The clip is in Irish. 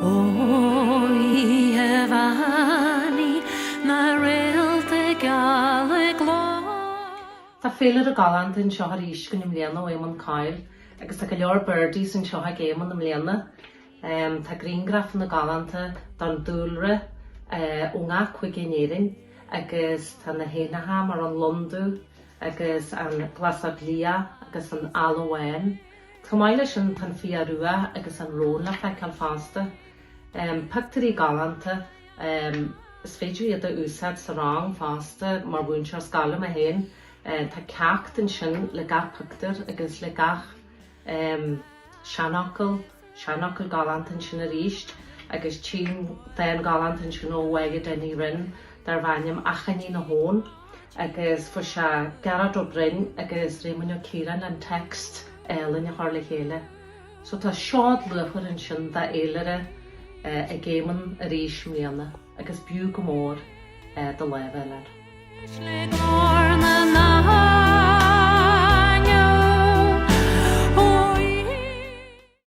Oíche bheannaithe na réalta geala glór. Tá féilire galánta anseo arís againn i mbliana ó Éamonn Coyle agus tá go leor birdies anseo ag Éamonn i mbliana. Tá griangrafanna galánta don dúlra ó ngach cúige in Éirinn agus tá na héanacha mar an lon dubh agus an glasach liath agus an eala bhán. Chomh maith leis sin tá an fia rua agus an rón le feiceáil fosta. Pictiúirí galánta, is féidir iad a úsáid sa rang fosta mar mhúinteoir scoile mé féin. Tá ceacht ansin le gach pictiúr agus le gach seanfhocal, seanfhocal galánta ansin arís agus tchím dán galánta ansin ó Mháire D. Ní Rinn darbh ainm Achainí na hAbhann agus fuair sé Gearóid Ó Broin agus Réamonn Ó Ciaráin an text álainn a chur le chéile. So tá seod luachmhar ansin d'fhéilire ag Éamonn arís i mbliana agus b'fhiú go mór do lámh a fháil air. Le glór na n-amhrán.